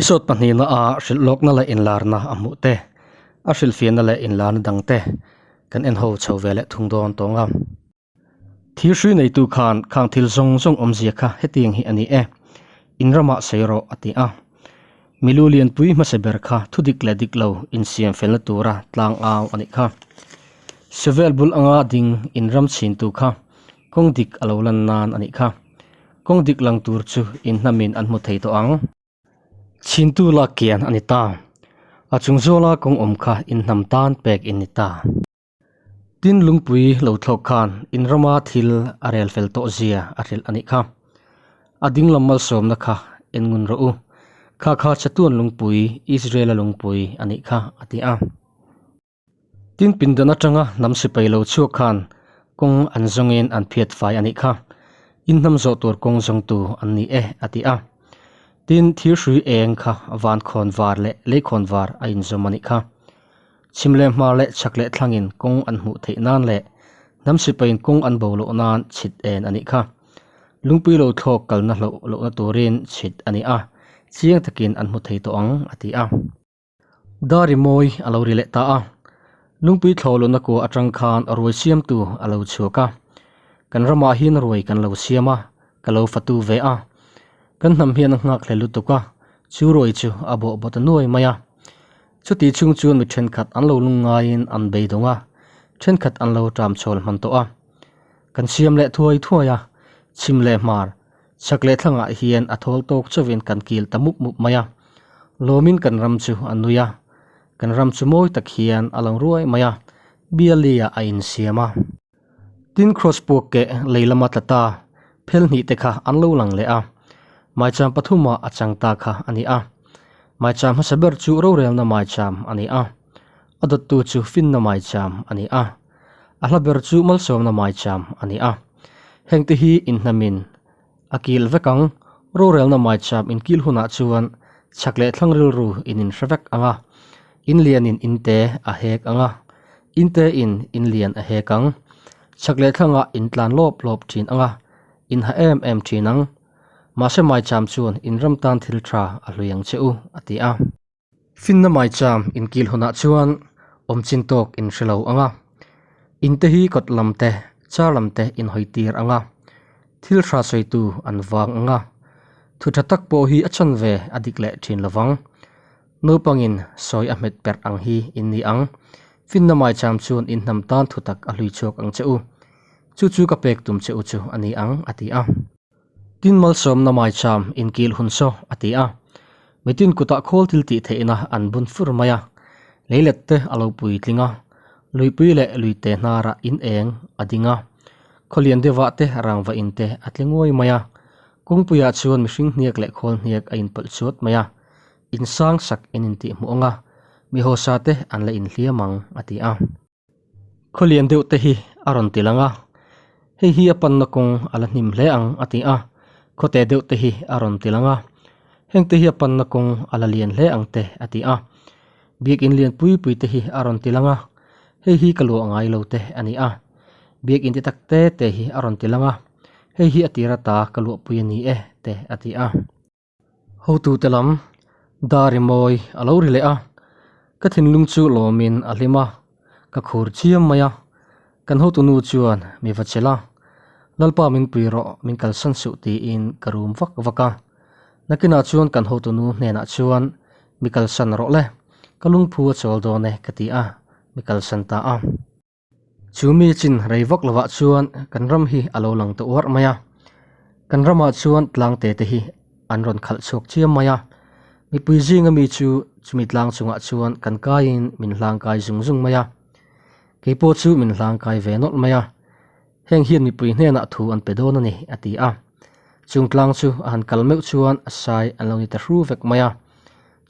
Episode pahnihna a hrilh lawkna leh inlarna a hmuh te, a hrilhfiahna leh inlarna dang te kan en ho chho ve leh thung dawn tawng a. Thil hrui neitu khan khang thil zawng zawng awmzia kha hetiang hi a ni e, in ramah sawi rawh a ti a. Milu lianpui hmasa ber kha thudik leh dik lo insiam felna tura tlang au a nih kha. Sevel bul anga ding in ram chhintu kha kawng dik a lo lan nan a nih kha. Kawng dik lang tur chu in hnamin an hmu thei tawh ang. Chhintu lak kian a ni ta. A chung zawla kawng awm kha in hnam tan pek in ni ta. Tin lungpui lo thlawk khan in rama thil a rel fel tawh zia a hrilh a nih kha. A ding lam malsawmna kha en ngun rawh u. Kha kha chatuan lungpui, Israel-a lungpui a nih kha, a ti a. Tin pindan atanga hnam sipai lo chhuak khan kawng an zawngin an phiat fai a nih kha. In hnam zawh tur kawng zawngtu an ni e, a ti a. Tin thirhrui eng kha van khawn var leh lei khawn var a inzawm a nih kha. Chhim leh hmar leh chhak leh thlangin kawng an hmuh theih nan leh hnam sipaiin kawng an bo loh nan chhit en a nih kha. Lungpui lo thlawk kalna hloh lohna turin chhit a ni a, chiang takin an hmu thei tawh ang, a ti a. Dari mawi a lo ri leh ta a, lungpui thlawh lohna kua atang khan ruai siamtu a lo chhuak a. Kan ramah hian ruai kan lo siam a, ka lo fatu ve a. Kan hnam hian a nghak hle lutuk a, chu ruai chu a bawh bawt a nuai mai a. Chuti chhung chuan mi thenkhat an lo lung ngaiin an beidawng a, thenkhat an lo ṭam chhawl hman tawh a. Kan siam leh thuai thuai a, chhim leh hmar, chhak leh thlangah hian a thawl tawk chauhin kan kil ta mup mup mai a. Lawmin kan ram chu a nui a, kan ram chu mawi tak hian a lang ruai mai a, Bialia a insiam a. Tin Kraws puak keh lei lama tla ta phel hnih te kha an lo lang leh a, maicham pathumah a chang ta kha a ni a. Maicham hmasa ber chu rorelna maicham a ni a, a dawttu chu finna maicham a ni a, a hla ber chu malsawmna maicham a ni a. Hengte hi inhnamin A kil vek ang, rorelna maicham inkil hunah chuan chhak leh thlang rilru in inhre vek ang a, in lianin in te a hek ang a, in te in in lian a hek ang. Chhak leh thlangah in tlan lawp lawp thin ang a, in ha em em thin ang. Mahse maicham chuan in ram tan thil tha a hlui ang che u, a ti a. Finna maicham inkil hunah chuan awm chin tawk in hre lo ang a, in te hi kawt lam te, char lam te in hawi tir ang a, thil hra sawitu an vang ang a, thu tha tak pawh hi a chhan ve a dik leh thin lo vang. Naupangin sawi a hmet perh ang hi in ni ang. Finna maicham chuan in hnam tan thu tak a hlui chhuak ang che u. Chu chu ka pek tum che u chu a ni ang, a ti a. Tin malsawmna maicham inkil hun saw, a ti a. Mitin kutah khawl thil tih theihna an bun fur mai a, leilet te a lo puitling a, luipui leh luite hnarah in eng a ding a, khawlian deuhah te rangva in te a tli nguai mai a, kawngpuiah chuan mihring hniak leh khawl hniak a inpawlh chuat mai a, insang sak in intih hmuh ang a, mi hawsa te an la inhliam ang, a ti a. Khawlian deuh te hi a rawn ti lang a, hei hi a panna kawng a la hnim hle ang a ti a, khawte deuh te hi a rawn ti lang a, heng te hi a panna kawng a la lian hle ang te a ti a, biakin lian pui pui te hi a rawn ti lang a, hei hi ka luah ngai lo te a ni a, biakin ti tak te te hi a rawn ti lang a, hei hi a tir ata ka luahpui a ni e te a ti a. Hotute lam dar i mawi a lo ri leh a, ka thinlung chu lawmin a hlim a, ka khur chiam mai a, kan hotunu chuan mi va chelh a, Lalpa min pui rawh min kalsan suh tiin ka rum vak vak a, nakinah chuan kan hotunu hnenah chuan mi kalsan rawh le, ka lungphu a chawl dawn e ka ti a, mi kalsan ta a. Chu mi chin rei vak lovah chuan kan ram hi a lo lang ta uarh mai a, kan ramah chuan tlang te te hi an rawn khalh chhuak chiam mai a, mipui zinga mi chu chumi tlang chungah chuan kan kaiin min hlang kai zung zung mai a, keipawh chu min hlang kai ve nawlh mai a, heng hian mipui hnenah thu an pe dawn a ni a ti a, chung tlang chu a han kal meuh chuan a sai an lo ni ta hru vek mai a.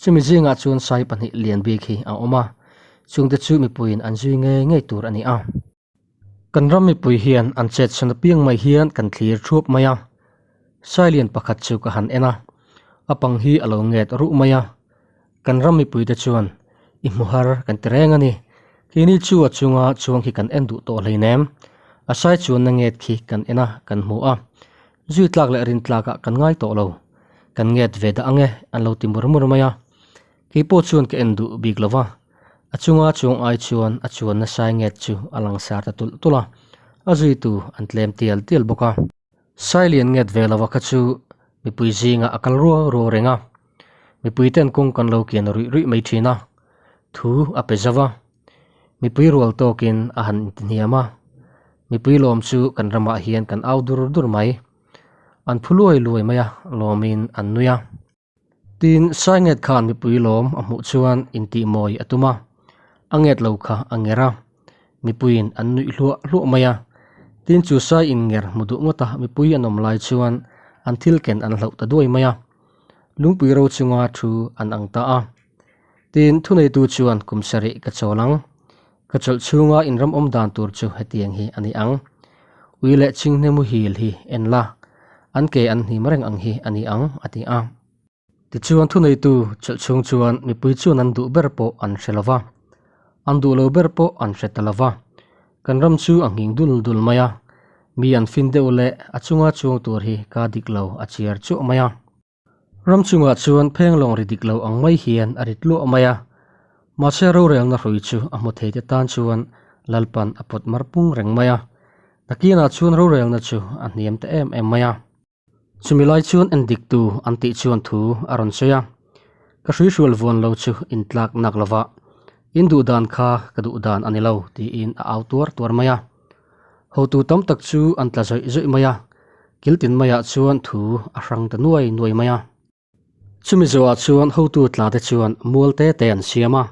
Chumi zingah chuan sai pahnih lian bik hi a awm a, chungte chu mipuiin an zui ngei ngei tur a ni a. Kan ram mipui hian an chetchhan apiang mai hian kan thlir thuap mai a, sai lian pakhat chu ka han en a, a pang hi a lo nget ruh mai a. Kan ram mipuite chuan i hmu har kan ti reng a ni, keini chu a chunga chuang khi kan en duh tawh hleinem, a sai chuanna nget khi kan en a, kan hmu a, zui tlak leh rin tlakah kan ngai tawh lo. Kan nget ve dah ang e, an lo ti mur mur mai a. Kei pawh chuan ka en duh bik lo va, a chunga chuang ai chuan a chuan nasa nget chu a langsar ta tulh tulh a, a zuitu an tlem tial tial bawk a. Sailian nget ve lova kha chu mipui zingah a kal ruau ruau reng a, mipui ten kawng kan lo kian ruih ruih mai thin a, thu a pe zauh a, mipui rual tawkin a han intihniam a, mipui lawm chu kan ramah hian kan au dur dur mai, an phu luai luai mai a, lawmin an nui a. Tin, Sainget khan mipui lawm a hmuh chuan intihmawi a tum a, a nget lo kha a nger a, mipuiin an nuih hluah hluah mai a. Tin, chu Sai innger hmu duh ngawt a, mipui an awm lai chuan an thil ken an hloh ta duai mai a, lungpui ro chunga thu an ang ta a. Tin, thuneitu chuan kum sarih ka chawl ang, ka chawlh chhunga inram awm dan tur chu hetiang hi a ni ang. Ui leh chinghne muhil hi en la, an ke an hnim reng ang hi a ni ang, a ti a. Tichuan thuneitu chawlh chhung chuan mipui chuan an duh ber pawh an hre lo va, an duh lo ber pawh an hre ta lo va. Kan ram chu a nghing dul dul mai a, mi an fin deuh leh a chunga chuang tur hi ka dik lo a chiar chuah mai a. Ram chungah chuan phenglawng ri dik lo ang mai hian a rit luah mai a, mahse rorelna hrui chu a hmu thei te tan chuan Lalpan a pawt mar pung reng mai a, nakinah chuan rorelna chu a hniam ta em em mai a. Chumi lai chuan en diktu an tih chuan thu a rawn sawi a, Ka hruihrual vuan lo chu intlak nak lova, in duh dan kha ka duh dan a ni lo tiin a au tuar tuar mai a. Hotu tam tak chu an tla zawih zawih mai a, kiltin maiah chuan thu a hrang ta nuai nuai mai a. Chumi zawhah chuan hotu tla te chuan mual te te an siam a,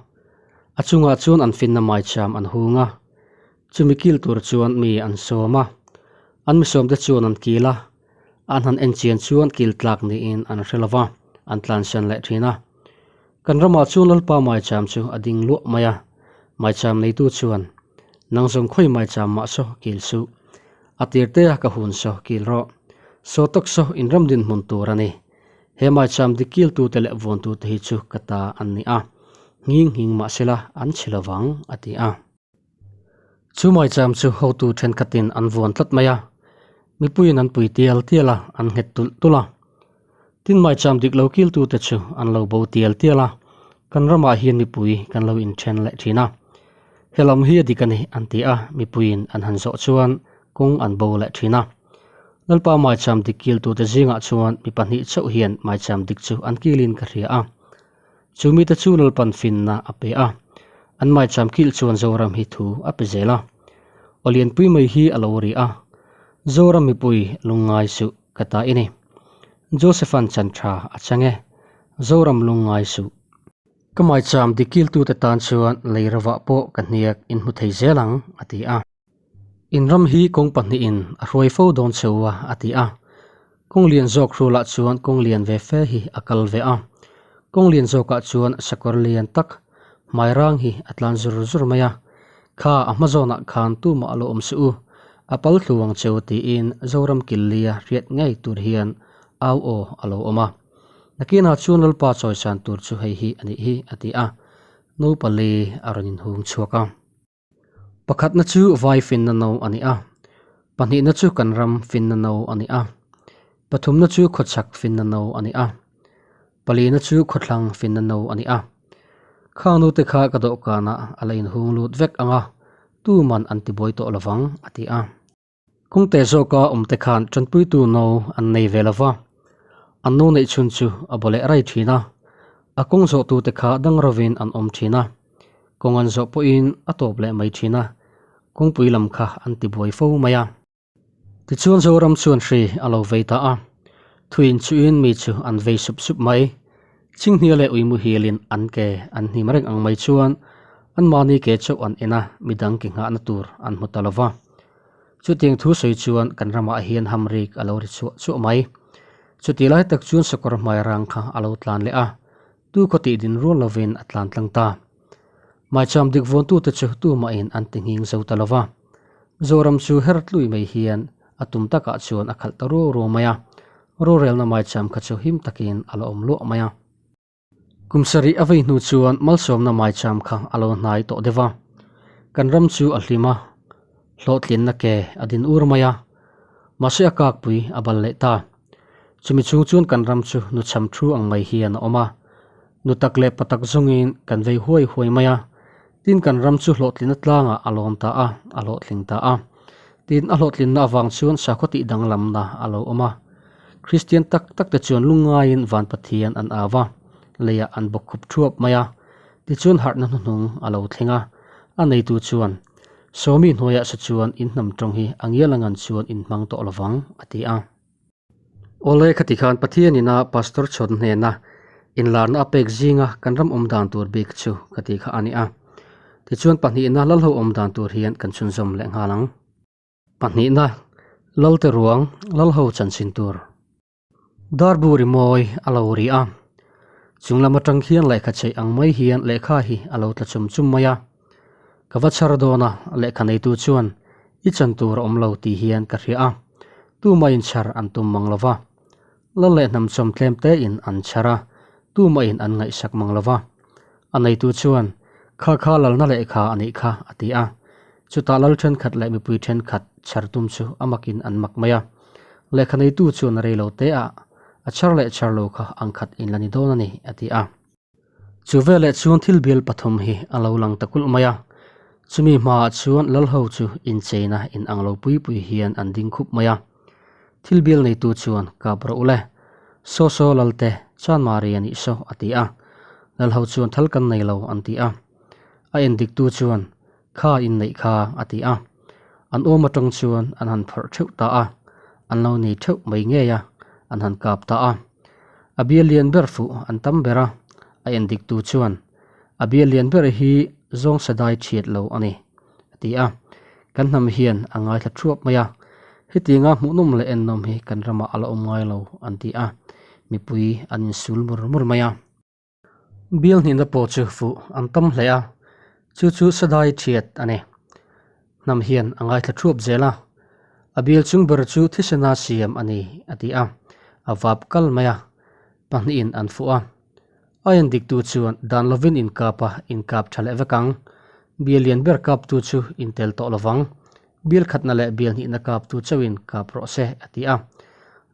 a chungah chuan an finna maicham an hung a, chumi kil tur chuan mi an sawm a, an mi sawmte chuan an kil a, an han en chian chuan kil tlak niin an hre lo va, an tlansan leh thin a. Kan ramah chuan Lalpa maicham chu a ding luah mai a, maicham neitu chuan, Nang zawng khawi maicham mah saw kil suh, a tir te a ka hun saw kil rawh, saw tak saw in ram dinhmun tur a ni. He maicham dik kiltute leh vuantute hi chu ka ta an ni a, nghing nghing mah sela an chhe lovang, a ti a. Chu maicham chu hotu thenkhatin an vuan tlat mai a, mipuiin an pui tial tial a, an nghet tulh tulh a. Tin maicham dik lo kiltute chu an lo bo tial tial a, kan ramah hian mipui kan lo inthen leh thin a. He lam hi a dik a ni an ti a, mipuiin an han zawh chuan kawng an bo leh thin a. Lalpa maicham dik kiltute zingah chuan mi pahnih chauh hian maicham dik chu an kilin ka hria a. Chu mite chu Lalpan finna a pe a, an maicham kilh chuan Zoram hi thu a pe zel a. Aw lianpui mai hi a lo ri a, Zoram mipui lungngai suh ka ta i ni. Joseph-a'n chan tha a chang e, Zoram lungngai suh. Ka maicham dik kiltute tan chuan lei rovah pawh ka hniak inhmu thei zel ang, a ti a. In ram hi kawng pahnihin a hruai fo dawn cheu a, a ti a. Kawng lian zawk hrualah chuan kawng lian ve fe hi a kal ve a. Kawng lian zawkah chuan sakawr lian tak, hmai rang hi a tlan zur zur mai a. Kha a hma zawnah khan tumah a lo awm suh u, a pal thlu ang cheu tiin Zoram Killia hriat ngei tur hian au aw a lo awm a. Nakinah chuan Lalpa chawisan tur chu hei hi a nih hi, a ti a. Naupali a rawn inhung chhuak a. Pakhatna chu vai finna no a ni a, pahnihna chu kan ram finna no a ni a, pathumna chu khawchhak finna no a ni a, palina chu khawthlang finna no a ni a. Khang nute kha ka dawhkanah a la inhung lut vek ang a, tuman an tibuai tawh lovang, a ti a. Kawngte zawka awmte khan tanpuitu no an nei ve lo va, an no neih chhun chu a baw leh rai thin a, a kawng zawhtute kha dang rovin an awm thin a, kawng an zawh pawhin a tawp leh mai thin a, kawngpui lam kha an tibuai fo mai a. Tichuan Zoram chuan hri a lo vei ta a, thuin chuin mi chu an vei sup sup mai. Chinghnia leh ui muhilin an ke an hnim reng ang mai chuan anmahni ke chauh an en a, midang ke nghahna tur an hmu ta lo va. Chutiang thu sawi chuan kan ramah hian hamrik a lo ri chhuah chhuah mai. Chutih lai tak chuan sakawr hmai rang kha a lo tlan leh a, tu khaw tih din rual lovin a tlan tlang ta. Maicham dik vuantute chu tumahin an ti nghing zo ta lo va. Zoram chu her tlui mai hian a tum takah chuan a khalh ta ruau ruau mai a, rorelna maicham kha chu him takin a la awm luah mai a. Kum sarih a vei hnu chuan malsawmna maicham kha a lo hnai tawh deuh a, kan ram chu a hlim a, hlawhtlinna ke a din ur mai a, mahse a kakpui a bal leh ta. Chumi chhung chuan kan ram chu nuchham thu ang mai hian a awm a. Nu tak leh pa tak zawngin kan vei huai huai mai a. Tin kan ram chu hlawhtlinna tlangah a lawm ta a, a hlawhtling ta a. Tin a hlawhtlinna avang chuan sakhaw tih danglamna a lo awm a. Kristian tak tak te chuan lungngaiin van Pathian an au a, leiah an bawkkhup thuap mai a. Tichuan harhna hnuhnung a lo thleng a, a neitu chuan, Sawmi hnuaiah sa chuan in hnam tawng hi a ngial angan chuan in hmang tawh lovang, a ti a. Awle khati khan Pathian ina Pastor chhawn hnena inlarna a pek zinga kan ram awm dan tur bik chu ka ti kha a ni a. Tichuan pahnihna Lalho awm dan tur hian kan chhunzawm leh nghal ang. Pahnihna, Lalte ruang, Lalho chanchin tur. Darbu rimawi a lo ri a, chung lam atang khian lehkha chheih ang mai hian lehkha hi a lo tla chum chum mai a. Ka va chhar dawn a, lehkha neitu chuan i chan tur a awm lo tih hian ka hria a, tumah in chhar an tum mang lo va. Lal leh hnam chawm tlem te in an chhar a, tumah in an ngaihsak mang lo va. A neitu chuan, Kha kha lalna lehkha a nih kha, a ti a. Chutah lal thenkhat leh mipui thenkhat chhar tum chu a makin an mak mai a. Lehkha neitu chuan a rei lo te a, a chhar leh chhar lo kha ang khat in la ni dawn a ni, a ti a. Chu veleh chuan thil bial pathum hi a lo lang ta kulh mai a. Chumi hmaah chuan lalho chu incheina in ang lo pui pui hian an ding khup mai a. Thil bial neitu chuan kap rawh u le, Saw saw Lalte, Chanmari a nih saw, a ti a. Lalho chuan thal kan nei lo, an ti a. A endiktu chuan, Kha in neih kha, a ti a. An awm atang chuan an han phawrh theuh ta a, an lo nei theuh mai ngei a, an han kap ta a. A bial lian ber fuh an tam ber a, a endiktu chuan, A bial lian ber hi zawng sadai thiat lo a ni, a ti a. Kan hnam hian a ngaithla thuap mai a, hetianga hmuhnawm leh ennawm hi kan ramah a la awm ngai lo, an ti a, mipui an insul mur mur mai a. Bial hnihna pawh chu fuh an tam hle a, chu chu sadai thiat a ni. Hnam hian a ngaithla thuap zel a, a bial chung ber chu thisena siam a ni, a ti a, a vap kal mai a, pahnihin an fuh a. A en diktu chuan dan lovin inkap a inkap tha leh vek ang. Bial lian ber kaptu chu intel tawh lovang. Bial khatna leh bial hnihna kaptu chauhin kap rawh se, a ti a.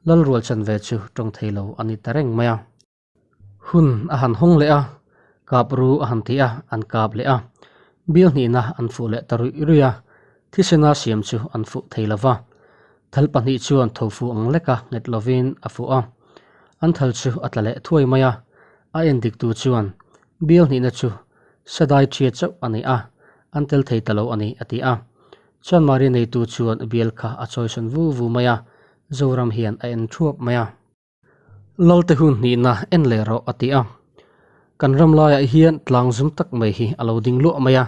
Lalrual chanve chu tawng thei lo a ni ta reng mai a. Hun a han hawng leh a, kap ru a han ti a, an kap leh a. Bial hnihna an fuh leh ta ruih ruih a, thisena siam chu an fuh thei lo va. Thal pahnih chuan thofu ang leka nghet lovin a fuh a, an thal chu a tla leh thuai mai a. A en diktu chuan bial hnihna chu sadai ṭhia chauh a ni a, an tel thei ta lo a ni, a ti a. Chuan Mari neitu chuan bial kha a chawisawn vu vu mai a, Zoram hian a en ṭhuap mai a. Lalte hun hnihna en leh rawh a ti a. Kan ram laiah hian tlang zum tak mai hi a lo ding luah mai a.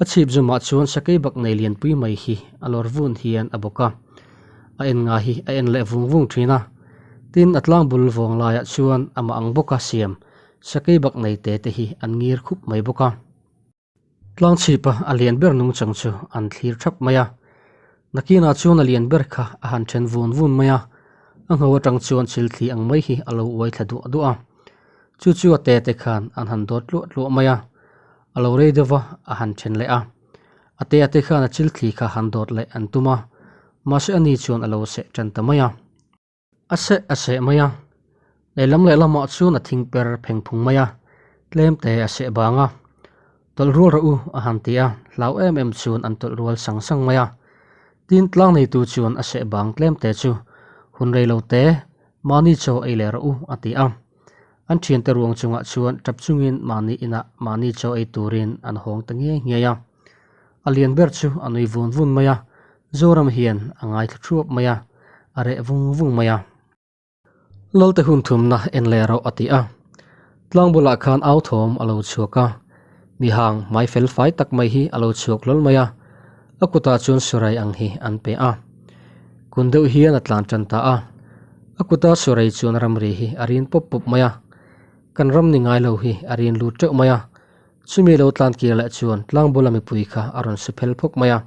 A chhip zumah chuan sakei bak nei lianpui mai hi a lawr vun hian a bawk a. A en nga hi a en leh vung vung thin a. Tin, a tlang bul vawng laiah chuan amah ang bawka siam sakei bak nei te te hi an ngir khup mai bawk a. Tlangchhipa a lian ber nungchang chu an thlir thap mai a. Nakinah chuan a lian ber kha a han then vun vun mai a, a ngho atang chuan chilthli ang mai hi a lo uai thla duah duah a. Chu chu a te te khan an han dawt tluah tluah mai a, a lo rei deuh va a han then leh a. A te a te khan a chilthli kha han dawt leh an tum a, mahse ani chuan a lo seh tan ta mai a. A seh a seh mai a, lehlam lehlamah chuan a thing per pheng phung mai a, tlem te a seh bang a. Tawlh rual rawh u a han ti a, hlau em em chuan an tawlh rual sang sang mai a. Tin tlang neitu chuan a seh bang tlem te chu hun rei lo te mahni chaw ei leh rawh u a ti a. An thiante ruang chungah chuan tap chungin mahni inah mahni chaw ei turin an hawng ta ngiai ngiai a. A lian ber chu a nui vun vun mai a, Zoram hian a ngaithla thuap mai a, a reh vung vung mai a. Lalte hun thumna en leh rawh a ti a. Tlang bulah khan au thawm a lo chhuak a, mi hang hmai fel fai tak mai hi a lo chhuak hlawl mai a, a kutah chuan surai ang hi an pe a. Kun deuh hian a tlan tan ta a, a kuta surai chuan ramri hi a rin pawp pawp mai a, kan ram ni ngai lo hi a rin lut teuh mai a, Chumi lo tlan kir leh chuan tlangbula mipui kha a rawn su phel phawk mai a,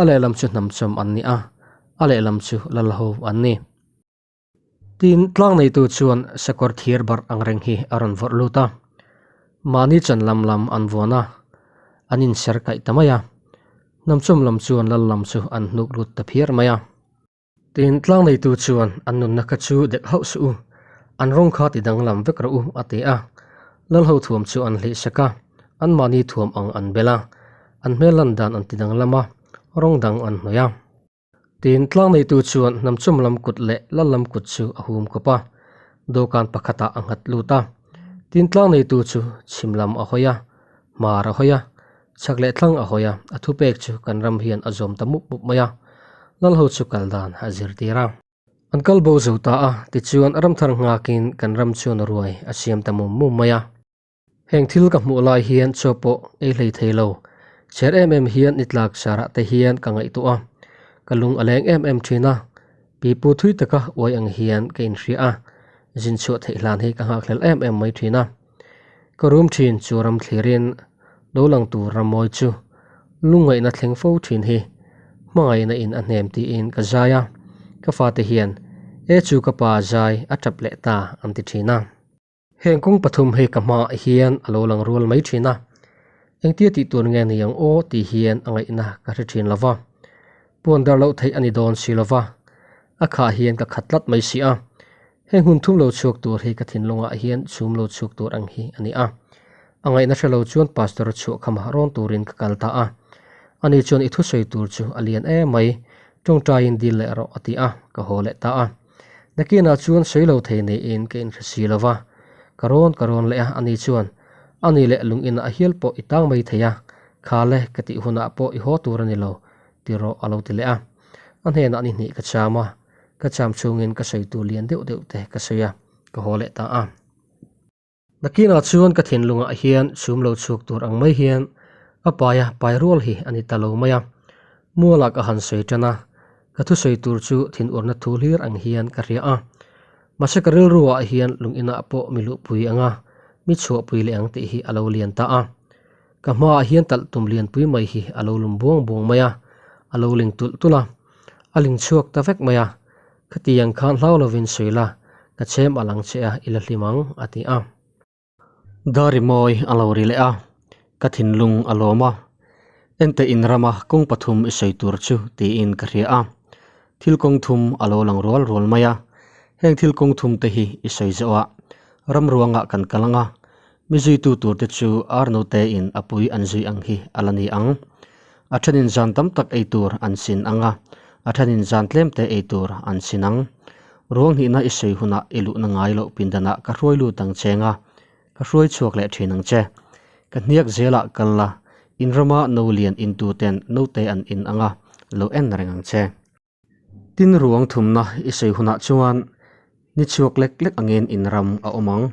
a lehlam chu hnamchawm an ni a, a lehlam chu lalho an ni. Tin, tlang neitu chuan sakawr thir barh ang reng hi a rawn vawrh lut a, mahni chan lam lam an vuan a, an inser kaih ta mai a, hnamchawm lam chuan lal lam chu an hnuk lut ta phiar mai a. Tin, tlang neitu chuan an nunna kha chu dek hauh suh u, an rawng kha ti danglam vek rawh u, a ti a. Lalho thuam chu an hlih sak a, anmahni thuam ang an bel a, an hmel lan dan an ti danglam a, rawng dang an hnawih a. Tin, tlang neitu chuan hnamchawm lam kut leh lal lam kut chu a hum khawp a, dawhkan pakhatah a nghat lut a. Tin, tlang neitu chu chhim lam a hawi a, hmar a hawi a, Chhak leh thlang a hawi a, a thupek chu kan ram hian a zawm ta mup mup mai a, Lalho chu kal dan a zirtir a. An kal bo zo ta a, tichuan ramthar nghakin kan ram chuan ruai a siam ta mum mum mai a. Heng thil ka hmuh lai hian chaw pawh ei hlei thei lo, cher em em hian ni tlak sarah te hian ka ngaihtuah a, ka lung a leng em em thin a, pipu thui taka uai ang hian ka inhria a, zin chhuah theih hlan hi ka nghakhlel em em mai thin a. Ka rum thin chu ram thlirin lo lang tur rammawi chu lungngaihna thleng fo thin hi hmangaihna in a hnem tiin ka zai a, ka fate hian e chu ka pa zai a tap leh ta an ti thin a. Heng kawng pathum hi ka hmaah hian a lo lang rual mai thin a, engtia tih tur nge ni ang aw tih hian a ngaihna ka hre thin lo va, puan dar loh theih a ni dawn si lo va, a khah hian ka khat tlat mai si a, Heng hun thum lo chhuak tur hi ka thinlungah hian chhum lo chhuak tur ang hi a ni a. A ngaihna hre lo chuan Pastor chhuah khamah rawn turin ka kal ta a. Ani chuan i thusawi tur chu a lian em mai, tawngtaiin dil leh rawh a ti a, ka haw leh ta a. Nakinah chuan sawi lo thei neiin ka inhre si lo va. Ka rawn ka rawn leh a, ani chuan, Ani leh lung inah a hial pawh i tang mai thei a, kha le ka tih hunah pawh i haw tur a ni lo, ti rawh a lo ti leh a. A hnenah ni hnih ka cham a. Ka cham chhungin ka sawi tur lian deuh deuh te ka sawi a, ka haw leh ta a. Nakinah chuan ka thinlungah hian chhum lo chhuak tur ang mai hian a paia pai rual hi a ni ta lo mai a. Mualah ka han sawi tan a, ka thusawi tur chu thinurna thu hlir ang hian ka hria a. Mahse ka rilruah hian lung inah pawh mi luhpui ang a, mi chhuahpui leh ang tih hi a lo lian ta a. Ka hmaah hian talh tum lianpui mai hi a lo lum buang buang mai a, a lo ling tulh tulh a. A ling chhuak ta vek mai a, Khatiang khan hlau lovin sawi la, ka chhem a lang che a, i la hlim ang, a ti a. Dari mawi a lo ri leh a, ka thinlung a lawm a, Ente in rama kawng pathum i sawi tur chu tiin ka hria a, thil kawng thum a lo lang rual rual mai a, heng thil kawng thum te hi i sawi zawh a, ram ruangah kan kal ang a, Mi zuitu turte chu ar note in a pui an zui ang hi a la ni ang. A thenin zan tam tak ei tur an sin ang a, a thenin zan tlem te ei tur an sin ang. Ruang hnihna i sawi hunah i luhna ngai loh pindanah ka hruai lut ang che nga, ka hruai chhuak leh thin ang che. Ka hniak zelah kal la, in rama no lian intu ten note an in ang a, lo en reng ang che. Tin ruang thumna i sawi hunah chuan ni chhuak lek lek angin in ram a awm ang.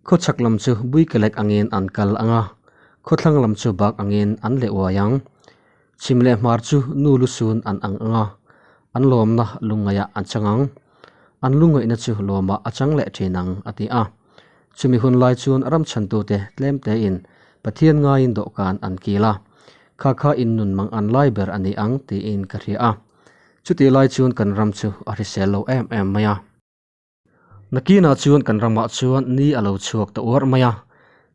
Khawchhak lam chu buikelek angin an kal ang a, khawthlang lam chu bak angin an leh uai ang. Chhim leh hmar chu nu lusun an ang ang a, an lawmna lungngaihah an chang ang. An lungngaihna chu lawmah a chang leh thin ang, a ti a. Chumi hun lai chuan ram chhantute tlem tein Pathian ngaiin dawhkan an kil a, kha kha in nun mang an lai ber a ni ang tiin ka hria a. Chutih lai chuan kan ram chu a hrisel lo em em mai a. Nakinah chuan kan ramah chuan ni a lo chhuak ta uar mai a,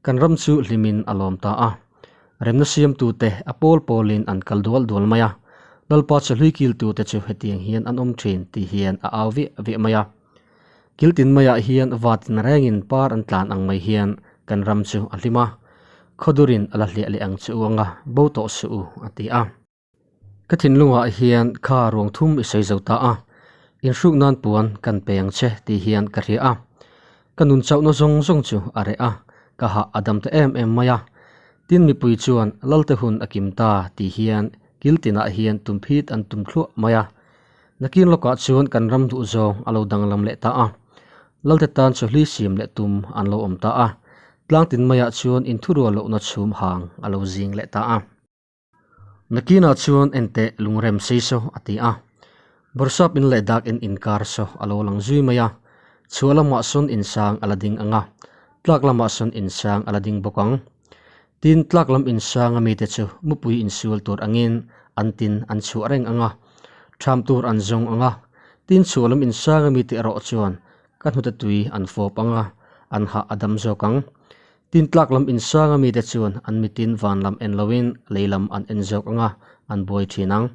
kan ram chu hlimin a lawm ta a. Remna siamtute a pawl pawlin an kal dual dual mai a, Lalpa chahlui kiltute chu hetiang hian an awm thin tih hian a au viah viah mai a. Kiltin maiah hian vatin rengin par an tlan ang mai hian kan ram chu a hlim a, khawdurin a la hliah leh ang che u anga bo tawh suh u, a ti a. Ka thinlungah hian kha ruang thum i sawi zo ta a, inhruk nan puan kan pe ang che tih hian ka hria a. Ka nun chauhna zawng zawng chu a reh a, ka hah a dam ta em em mai a. Tin mipui chuan Lalte hun a kim ta tih hian kiltinah hian tumphit an tum thluah mai a. Nakin lawkah chuan kan ram duh zawng a lo danglam leh ta a, Lalte tan chawhli siam leh tum an lo awm ta a, tlangtin maiah chuan inthurual lohna chhum hang a lo zing leh ta a. Nakinah chuan enteh lungrem sei saw a ti a, Bawrhsap in leh dak in inkar saw a lo lang zui mai a, chhuah lamah sawn insang a la ding ang a, tlak lamah sawn insang a la ding bawk ang. Tin, tlak lam insanga mite chu mupui insual tur angin an tin an chhuah reng ang a, ṭham tur an zawng ang a. Tin, chhuah lam insanga mite erawh chuan ka hnute tui an fawp ang a, an hah a dam zawk ang. Tin, tlak lam insanga mite chuan an mitin van lam en loin lei lam an en zawk ang a, an buai ṭhin ang.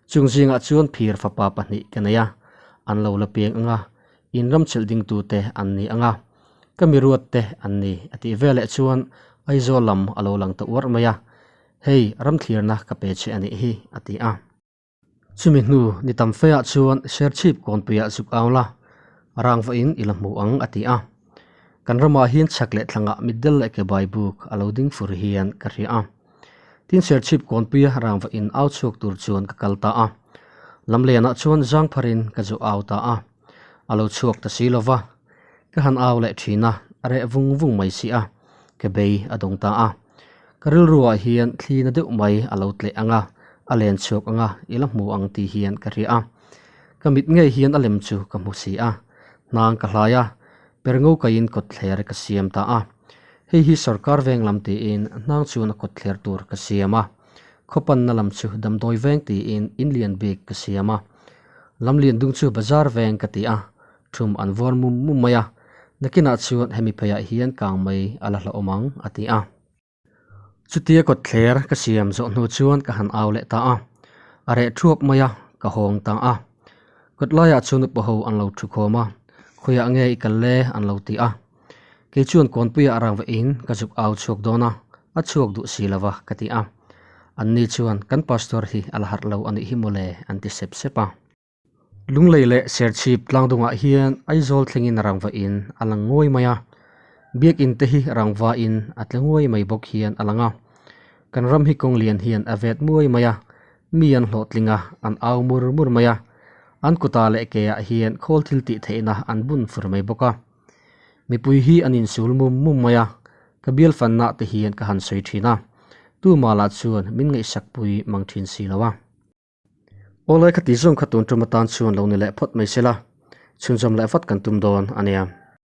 Chung zingah chuan phir fapa pahnih ka nei a, an lo la piang ang a, in ram chilh dingtute an ni ang a, ka mi ruat te an ni, a tih veleh chuan Aizawl lam a lo lang ta uarh mai a, Hei, ramthlirna ka pe che a nih hi, a ti a. Chumi hnu ni tam feiah chuan Serchhip kawnpuiah zuk au la, rangvain i la hmu ang, a ti a. Kan ramah hian chhak leh thlangah mitdel leh kebai buk a lo ding fur hian ka hria a. Tin Serchhip kawnpuia rangvain au chhuak tur chuan ka kal ta a. Lamlianah chuan zangpharin ka zu au ta a. A lo chhuak ta si lo va, ka han au leh thin a, a reh vung vung mai si a, ka bei a dawng ta a. Ka rilruah hian thli na deuh mai a lo tleh ang a, a len chhuak ang a, i la hmu ang tih hian ka hria a. Ka mit ngei hian a lem chu ka hmu si a, hnang ka hlai a, per ngo kaiin kawtthler ka siam ta a. Hei hi sorkar veng lam tiin hnang chuan a kawtthler tur ka siam a, khawpanna lam chu damdawi veng tiin in lian bik ka siam a. Lamlian dung chu bazar veng ka ti a, thum an vuar mum mum mai a, nakinah chuan hemi pheiah hian kang mai a la hlauhawm ang a ti a. Chutia kawtthler ka siam zawh hnu chuan ka han au leh ta a, a reh thuap mai a, ka hawng ta a. Kawtlaiah chuan upa ho an lo thu khawm a, khawiah nge i kal le an lo ti a. Kei chuan kawnpuiah a rang vahin ka zuk au chhuak dawn a, a chhuak duh si lo va ka ti a. Anni chuan kan pastor hi a la harh lo a nih hi mawle an ti sep sep a. Lunglei leh Serchhip tlangdungah hian Aizawl thlengin rang vahin a lang nguai mai a, Biakin te hi rang vain a tle nguai mai bawk hian a lang a. Kan ram hi kawng lian hian a vet muai mai a, mi an hlawhtling a, an au mur mur mai a. An kuta leh keah hian khawl thil tih theihna an bun fur mai bawk a. Mipui hi an insul mum mum mai a, ka bial fanna te hian ka han sawi thin a, tuma lah chuan min ngaihsak pui mang thin si lo a. Awlai kha tih zawng kha tun tum atan chuan lo ni leh phawt mai se la, chhunzawm leh vat kan tum dawn a nia.